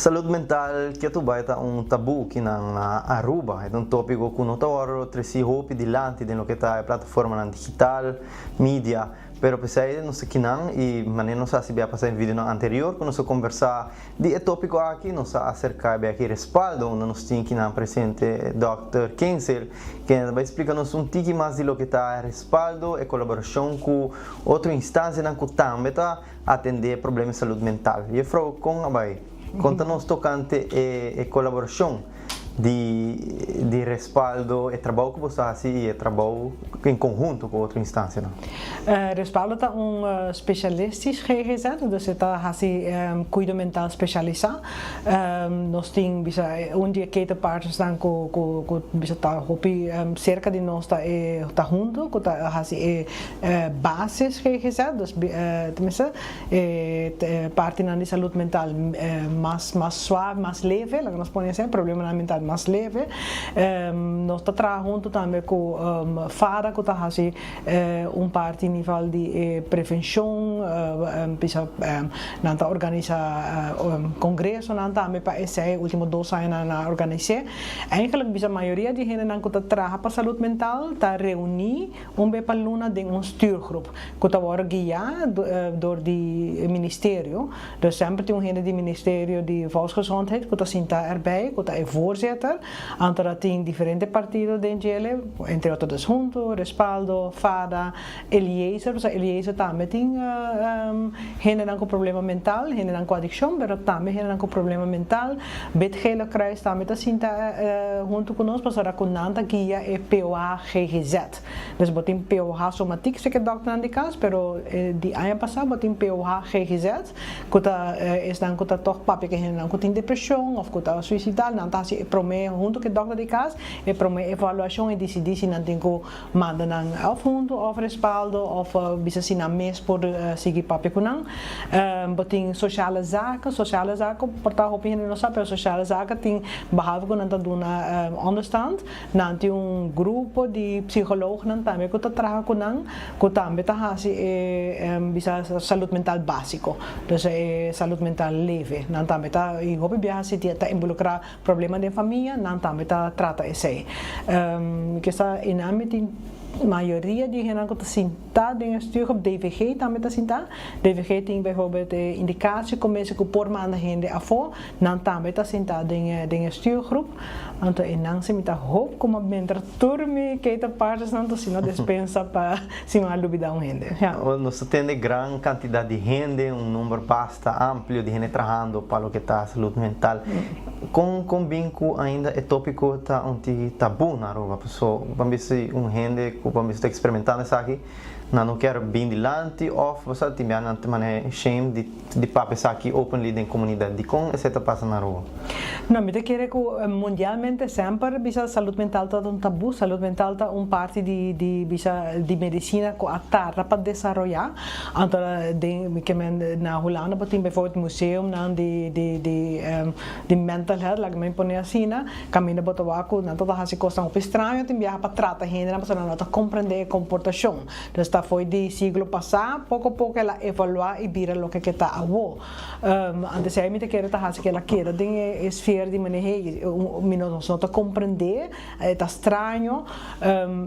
Salud mental keto bay ta un tabu akinan na Aruba. E ta un topico cu no ta wordo treci hopi dilanti den loke ta e plataformanan digital, media, pero pesey nos ta kinan y manera nos a haci bia pasa den videonan anterior cu nos a conversa di e topico aki, nos a acerca bia aki Respaldo unda nos tin kinan presente Dòkter Kensel kende ta bay splica nos un tiki mas di loke ta Respaldo, e colaboracion cu otro instancianan cu tambe ta atendé problema di salud mental. Juffrouw, kon a bai? Konta nos tokante e kolaborashon di di Respaldo, e trabou ku bo sa hasi i e trabou en konhunto ku otro instansianan. Respaldo ta un specialistisch GGZ, dus e ta hasi kuido mental spesialisá. Nos tin bisa un di e ketenpartnersnan ku ku bisa ta hopi serka di nos ta e ta hunto ku ta hasi e Basis GGZ, dus tenminste e partinan di salud mental mas mas suave, mas leve, laga nos pone asina, problemanan mental mas leve. Nos ta traha hunto tambe ku FADA ku ta hasi un parti nivel di e prevenshon, bisa nan ta organisa kongresonan tambe pa esei, ultimo dos añanan nan a organis'é. Eigenlijk bisa mayoria di hendenan ku ta traha pa salud mental ta reuní Un be pa luna den un stuurgroep ku ta wòrdu guiá dor di e ministerio. Dus semper tin un hende di ministerio di Volksgezondheid ku ta sinta erbij, ku ta e voorzitter. Anto ta tin diferente partido den djele, entre otro dus Hunto, Respaldo, FADA, Eliezer. Pasobra Eliezer tambe tin hendenan ku problema mental, hendenan ku adikshon, pero tambe hendenan ku problema mental. Wit Gele Kruis tambe ta sinta huntu ku nos pasobra ku nan ta guia e POH GGZ. Dus bo tin POH somatiek si ke dòkternan di kas, pero di aña pasá bo tin POH GGZ ku ta esnan ku ta tòg papia ku e hendenan ku tin depreshon òf ku ta suisidal, nan ta hasi e promé huntu ku e dòkter di kas e promé evaluashon i disidí si nan tin ku manda nan òf huntu òf respaldo òf bisa si nan mes por sigui papia ku nan. Bo tin sociale zaken, sociale zaken por ta hopi hende no sa pero sociale zaken tin behalve ku nan ta duna onderstand nan tin un grupo di psicoloognan tambe ku ta traha ku nan ku tambe ta hasi e bisa salud mental basico dus e salud mental leve nan tambe ta y hopi biaha si ta involucra Problema den famia, nan tambe ta trata esei. Mi ke sa einan mi tin mayoria di hendenan ku ta sinta den e stuurgroep, DVG tambe ta sinta. DVG tin bijvoorbeeld e indikatie commissie ku por manda hende afó, nan tambe ta sinta den den e stuurgroep. Anto einan si mi ta hoop ku mi mientras tur mi ketenpartnersnan ta sino despensa pa si mi a lubida un hende. Ja. Nos ta tende gran kantidat di hende, un number basta amplio di hende trahando pa loke ta salud mental. Kon kon bin ku ainda e tópiko ta un tiki tabú na Aruba? Paso ban bisa si un hende ku ban bisa ta eksperimentando esaki, nan no kier bin dilanti òf bo sa tin bia nan ta manera shame di di papia esaki openly den komunidat. Dikon esei ta pasa na Aruba? No, mi ta kere ku mundialmente semper bisa salud mental ta un tabú. Salud mental ta un parti di di bisa di medisina ku a tarda pa desaroyá. Anto den mi ke men na Hulanda bo tin bijvoorbeeld museumnan di di di di mental health laga mi pone asina kaminda bo ta wak ku nan ta hasi kosnan hopi straño tin biaha pa trata hendenan pasobra nan no ta komprende e komportashon. Dus ta fo'i di siglo pasá poko poko el a evaluá i bira loke ke ta awo. Antes ei mi ta kere ta hasi ku el a keda den e esfera di manera hey mi no ta komprende. E ta straño.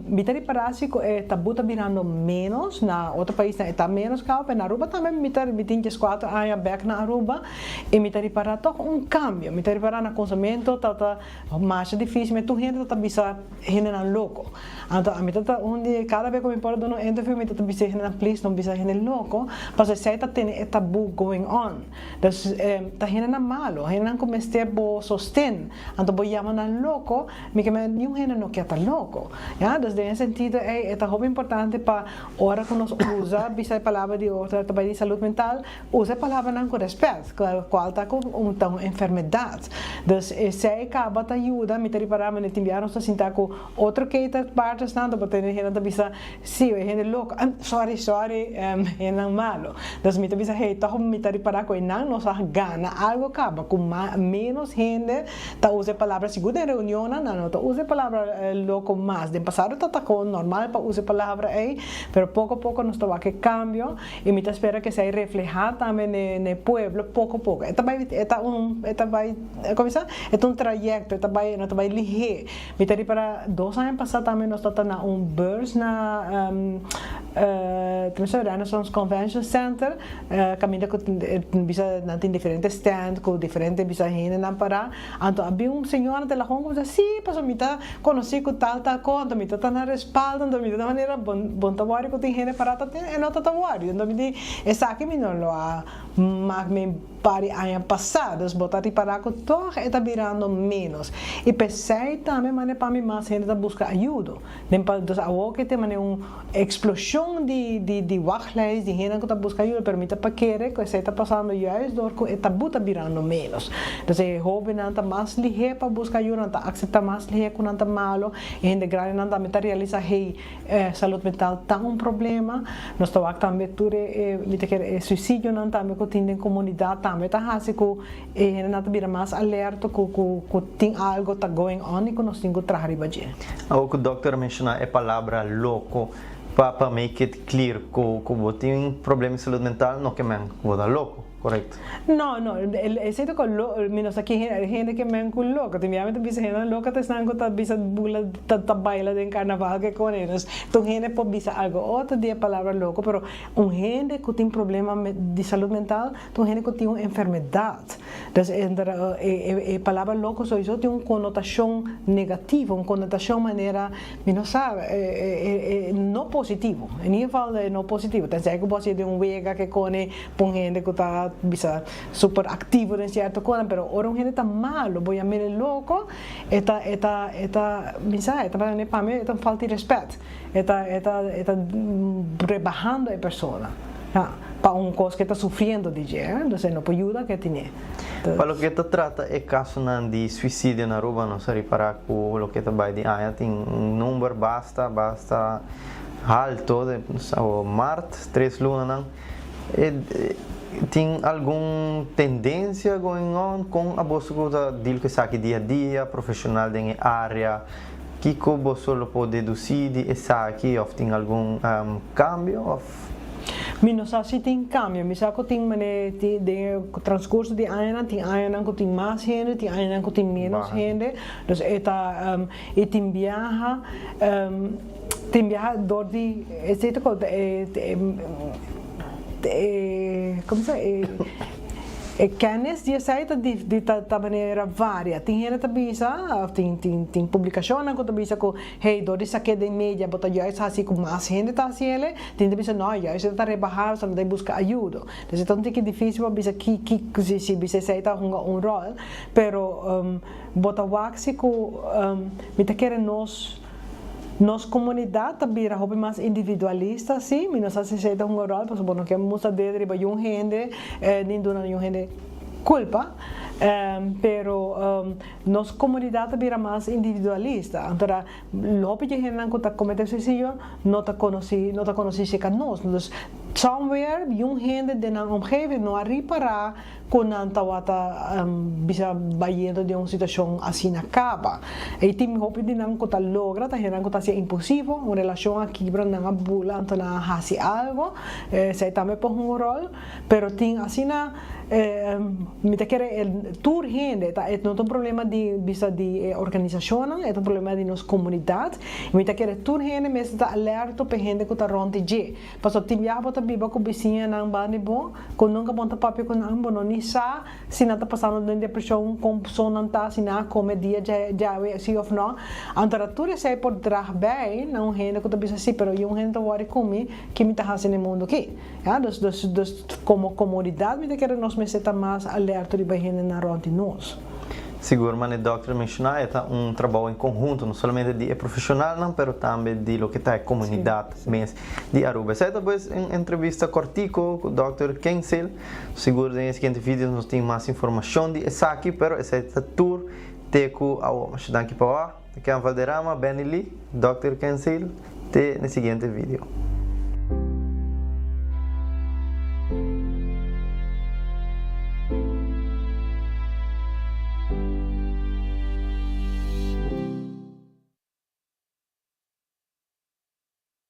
Mi ta ripará si ku e tabú ta birando ménos. Na otro paisnan e ta ménos kaba, pero na Aruba tambe mi ta mi tin dieskuater aña bèk na Aruba i mi ta ripará tòg un kambio. Mi ta ripará na konsumento ta ta masha difísil, mi tur hende ta ta bisa hendenan loko. Anto ami ta ta un di kada bes ku mi por duna un interview mi ta ta bisa e hendenan please no bisa hende loko, pasobra esei ta tene e tabú going on. Dus ta hendenan malo, hendenan ku mester bo sosten, anto bo yama nan loko, mi ke men niun hende no ke ta loko, ya. Dus den e sentido ei e ta hopi importante pa ora ku nos usa bisa e palabra di ora ta bai di salud mental, usa e palabranan ku rèspèt, kual ta ku un ta un enfermedat. Dus esei kaba ta yuda, mi ta ripará manera tin biaha nos ta sinta ku otro keitas partersnan, ta bo tene hende ta bisa, si e hende loko. loko, sorry, sorry, hendenan malo. Dus mi ta bisa, hey, toch mi ta ripara ku einan nos a gana algo kaba, ku menos hende ta usa e palabra, sigur den reunionnan nan no ta usa e palabra loko mas. Den pasado ta ta kon normal pa usa e palabra ei, pero poko poko nos ta wak e kambio i mi ta spera ku esei reflehá tambe na e pueblo poko poko. E ta bai, e ta un, e ta bai, komo bisa? E ta un trayekto, e ta bai, no ta bai lihé. Mi ta ripara dos aña pasá tambe nos ta ta na un beurs na Renaissance Convention Center kaminda ku bisa nan tin diferente stand ku diferente bisa hendenan pará. Anto a bin un señora te lagon ku bisa si pasobra mi ta konosí ku tal tal kos anto mi ta ta na respaldo anto mi ta ta manera bon ta wòri ku tin hende pará ta tin e no ta ta wòri. Anto mi di esaki mi no lo a mak mi. Par di aña pasá, dus bo ta ripará ku tòg e ta birando ménos. I p'esei tambe manera pa mi mas hende ta buska ayudo. Den pa dus awor ke tin manera un eksploshon di di di wachtlijst di hendenan ku ta buska ayudo, pero mi ta pa kere ku esei ta pasando juist dor ku e tabú ta birando ménos. Dus e hóbennan ta mas lihé pa buska ayudo, nan ta akseptá mas lihé ku nan ta malo, e hende grandinan tambe ta realisá, hey, Salud mental ta un problema. Nos ta wak tambe tur e mi ta kere e suicidionan tambe ku tin den komunidat tambe ta hasi ku e hendenan ta bira mas alerto ku ku ku tin algo ta going on i ku nos tin ku traha riba dje. Awor ku dokter a menshoná e palabra loko pa pa make it clear ku ku bo tin problema di salud mental no ke men ku bo ta loko. Correcto. No, no, esei ta con lo, mi no sa ki hende ke men ku loko, tin bia mi ta bisa hendenan loko ta esnan ku ta bisa bula ta ta baila den carnaval ke kone, dus tur hende por bisa algo otro di e palabra loko, pero un hende ku tin problema di salud mental ta un hende ku tin un enfermedad, dus e palabra loko soiso tin un konotashon negativo, un konotashon manera Mi no sa, e no positivo, en ieder geval e no positivo, tensij ku bo hasi den un wega ke kone pon hende ku ta bisa super aktivo den sierto konan, pero ora un hende ta malo bo yam'é loko, e ta e ta e ta mi sa e ta pa mi e ta un falta di respet, e ta e ta e ta rebahando e persona, ya, pa un kos ke e ta sufriendo di dje, entonces e no por yuda ke tine. Pa loke ta trata e kasonan di suisidio na Aruba nos a ripará ku loke ta bai di aña tin un number basta basta halto de awor mart tres lunanan e tin algun tendensia going on kon aboso ku ta deal ku esaki dia dia profeshonal den e area kiko boso lo por dedusí di esaki òf tin algun kambio òf. Mi no sa si tin cambio, mi sa cu tin mane den e transcurso di añanan tin añanan cu tin mas hende, tin añanan cu tin menos hende, dus e ta y tin biaha tin biaha door di esey ta cu e e como se e e kennis di esey ta di ta manera varia, tin hende ta bisa of tin tin tin publicacionnan cu ta bisa cu. Hey, dor di sak'é den media bo ta juist hasi ku mas hende ta hasi ele, tin ta bisa no, juist e ta rebahá pasobra ta buska ayudo. Entonces e ta un tiki difisil pa bisa ki ki si si bisa esei ta hunga un ròl, pero bo ta wak si ku mi ta kere nos nos komunidat ta bira hopi mas individualista si, mi no sa si esei ta hunga un ròl pasobra bo no ke mustra dedo riba yun hende ni duna yun hende kulpa, pero. Nos komunidat ta bira mas individualista, anto ta lopi dje hendenan ku ta kometé suisidio no ta konosí, no ta konosí serka nos. Dus somewhere yun hende den nan omgeving no a ripará ku nan tabata bisa bayendo den un situashon asina kaba. I tin hopi di nan ku ta logra, ta hendenan ku ta hasi impulsivo, un relashon a kibra, nan a bula anto nan a hasi algo, esei tambe por hunga un ròl, pero tin asina. Mi ta kere e tur hende, ta e no ta un problema di bisa di e organisashonnan, e ta un problema di nos komunidat. Mi ta kere tur hende mester ta alerto pa e hende ku ta rònt di dje. Pasobra tin biaha bo ta biba ku bisiñanan banda di bo, ku nunka bo no ta papia ku nan, bo no ni sa si nan ta pasando den depreshon, kon son nan ta, si nan a kome dia djawe si òf no. Anto tur esei por drag bij na un hende ku ta bisa si, pero un hende ta wòri ku mi, ki mi ta hasi na e mundu aki? Ya, dus, dus, dus komo komunidat mi ta kere nos mester ta mas alerto riba hendenan rònt di nos. Sigur, manera e dòkter a menshoná, e ta un trabou en konhunto, no solamente di e profeshonalnan, pero tambe di loke ta e komunidat mes di Aruba. Esei ta pues un entrevista kòrtiku ku dòkter Kensel. Sigur den e siguiente videos nos tin mas informashon di esaki, pero esei ta tur te ku awo. Masha danki pa wak. Ken Valderrama, Benny Lee, dòkter Kensel, te na e siguiente video.